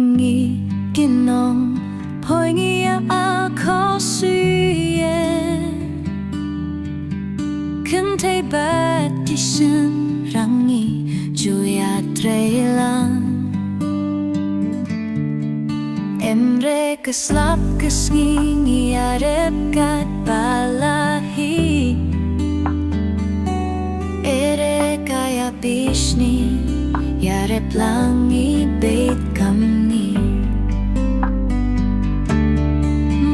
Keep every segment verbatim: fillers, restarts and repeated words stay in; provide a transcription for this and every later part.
Ngi ki nongpoi ngi ïa akhaw shuh ïa kynthei bad ki shynrang ngi ju ïatrei lang. Em re ka slap ka sngi ngi ïarep katba la hi. Ere ka ïa bishni ïarep lang ngi beit kamni.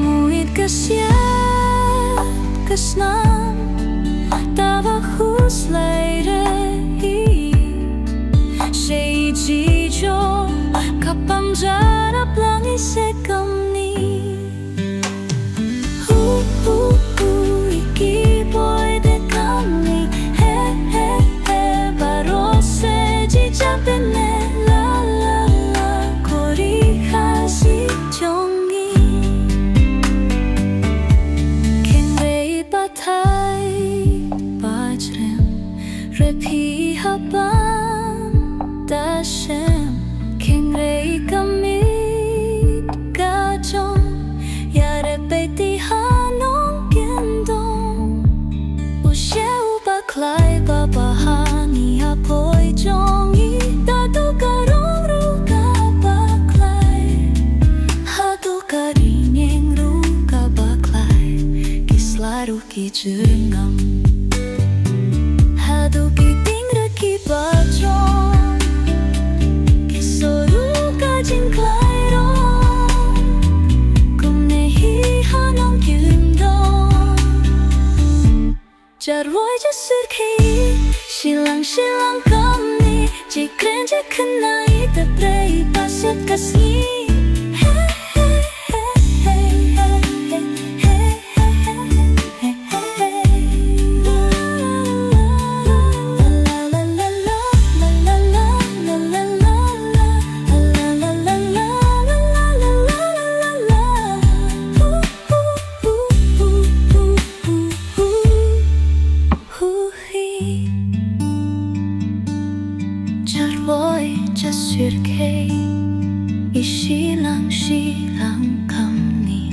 Muid ka siat ka snam taba khuslai re hi. Shei ji jo ka pang jara plang i se kamni. Hu hu hu i ki poi de kamni. He he he baro se ji jape ne la la la kori khasi jong ngi. Kynrei pathai pajrem re phi haban da shem. Kynrei ka miet ka jong ïarep beit i ha nongkyndong. U shu bakhlai ba bha ha ngi ha poi jong ngi da tu ka rong ruh ka bakhlai. Haduh ka ri ngi ruh ka bakhlai. Ki sla ruh ki jingam. Haduh ki ting ruh ki bajrong. Ki soi ruh ka jingkhlaiñ rong. Kumne hi ha nongkyndong. Jar wai jar sur khei, shillang shillang kamni, jikren jikhynnah i te prei, pasat ka sngi. He, he, he. Jar wai jar sur khei, i shillang shillang kamni.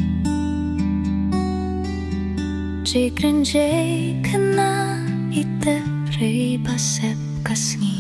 Jikren jikhynnah i te prei, pasat ka sngi.